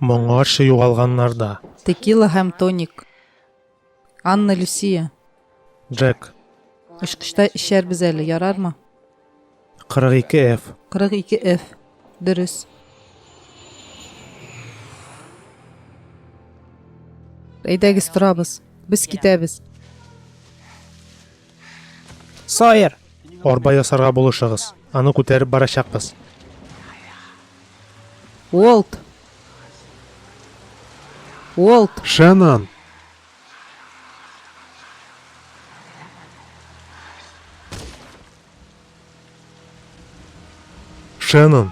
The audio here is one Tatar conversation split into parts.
Моңарчы югалганнарда. Текила һәм тоник. Анна Люсия. Джек. Очкычта эчәрбез әле, ярармы? 42 F. 42 F. Дөрес. Әйдәгез торабыз. Без китәбез. Сойер! Арба ясарга булышыгыз. Аны күтәреп барачакбыз. Уолт! Уолт! Шеннон! Шеннон!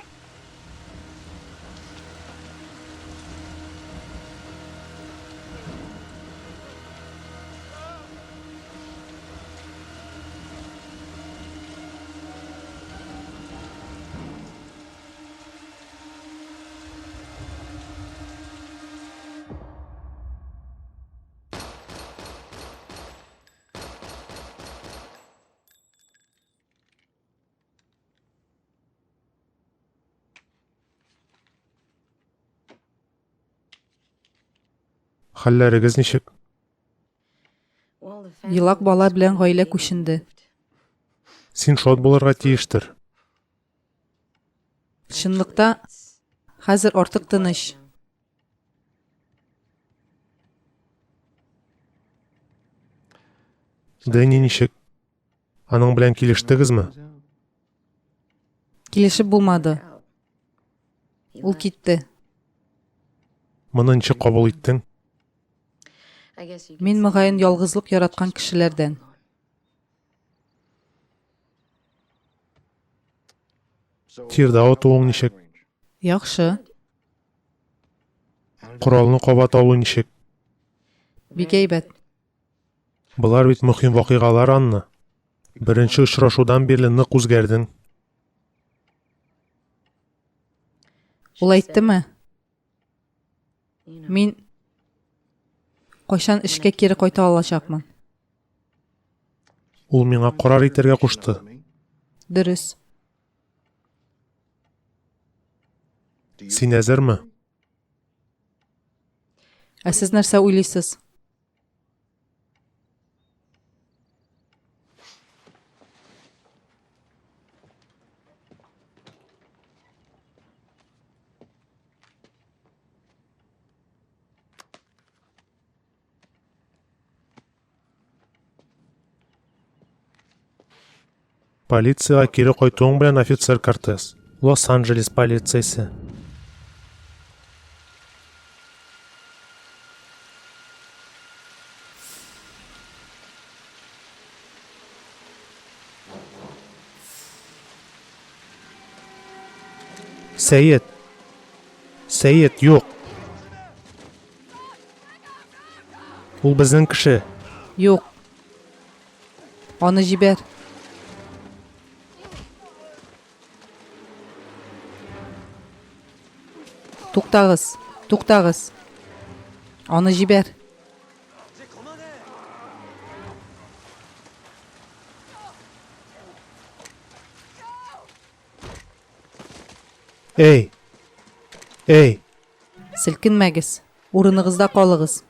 Хәлләрегез ничек? Елак бала белән гаилә күченде. Син шат булырга тиештер. Чынлыкта, хәзер артык тыныч. Дэнни ничек? Аның белән килештегезме? Килешеп булмады. Ул китте. Моны ничек кабул иттең? Мин, мөгаен, ялгызлык яраткан кешеләрдән. Тирда атуың ничек? Яхшы. Коралны кабат алу ничек? Бик әйбәт. Болар бит мөһим вакыйгалар, Анна. Беренче очрашудан бирле нык үзгәрдең. Ул әйттеме? Мин кайчан эшкә кире кайта алачакмын? Ул миңа карар итәргә кушты. Дөрес. Син әзерме? Ә сез нәрсә уйлыйсыз? Полициягә кире кайтуың белән, офицер Кортес. Лос-Анджелес полициясе. Сәет! Сәет, юк! Ул безнең кеше. Юк. Аны җибәр. Туктагыз, туктагыз. Аны җибәр. Эй! Эй! Селкенмәгез. Урыныгызда калыгыз.